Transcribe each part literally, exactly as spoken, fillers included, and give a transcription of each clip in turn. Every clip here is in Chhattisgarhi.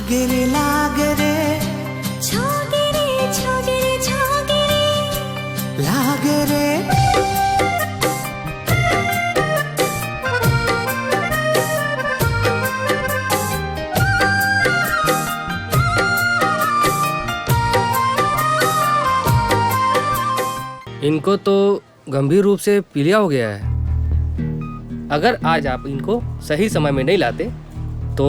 गिरे लाग रे, छागे रे, छागे रे, छागे रे। लाग रे। इनको तो गंभीर रूप से पीलिया हो गया है। अगर आज आप इनको सही समय में नहीं लाते, तो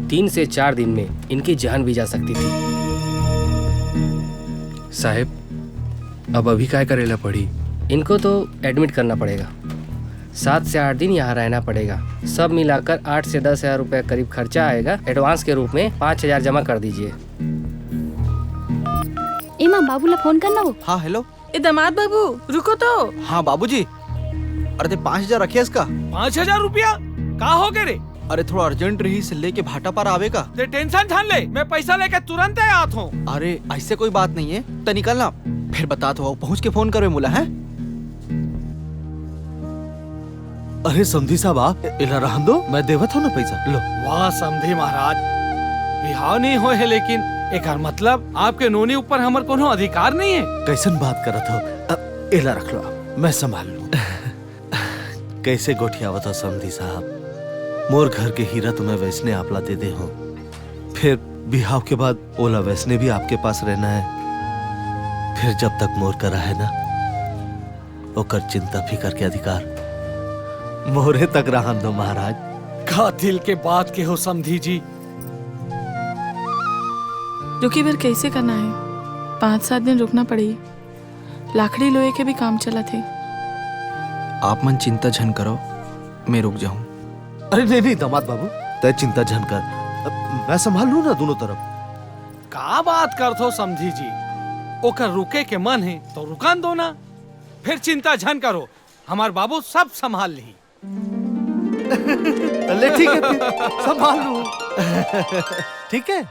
तीन से चार दिन में इनकी जान भी जा सकती थी। साहेब, अब अभी काय करेला पड़ी? इनको तो एडमिट करना पड़ेगा, सात से आठ दिन यहाँ रहना पड़ेगा। सब मिलाकर आठ से दस हजार रुपये करीब खर्चा आएगा। एडवांस के रूप में पाँच हजार जमा कर दीजिए। एमा बाबू ला फोन करना हो। हाँ, हेलो। ए दामाद बाबू, रुको तो। हाँ बाबूजी। अरे ते पाँच हजार रखे इसका। पाँच हजार रुपया? का हो गए रे? अरे थोड़ा अर्जेंट रही से लेके भाटापारा आवे का। ते टेंशन झन ले, मैं पैसा लेके तुरंत ही आत हूँ। अरे ऐसे कोई बात नहीं है, ते निकल ना, फिर बतात हो, पहुँच के फोन करवे मोला, हैं? अरे समधी साहब, आप एला रहन दो, मैं देवत हूँ ना पैसा, लो। वाह समधी महाराज, बिहाव नहीं होए है, लेकिन एकर मतलब आपके नोनी ऊपर हमर कोनो अधिकार नहीं है। कैसन बात करत हो? अ, एला रख लो आप, मैं संभाल लूँ। कैसे गोठियावत हो समधी साहब? मोर घर के हीरा तो मैं वैसने आपला दे दे हूँ, फिर बिहाव के बाद ओला वैसने भी आपके पास रहना है। फिर जब तक मोर करा है ना, ओकर चिंता फिकर के अधिकार मोरे तक रहन दो महाराज। का दिल के बात के हो समधी जी। रुकी, फिर कैसे करना है? पाँच सात दिन रुकना पड़ी। लाकड़ी लोए के भी काम चलत हे। आप मन चिंता झन करो, मैं रुक जाऊं। अरे नहीं, नहीं, दामाद बाबू, तय चिंता झन कर, मैं संभाल लूं ना दोनों तरफ। का बात करथो समधी जी, ओकर रुके के मन हे तो रुकन दो ना, फिर चिंता झन करो, हमार बाबू सब संभाल ली। ले ठीक है, फिर संभाल लूं। ठीक है।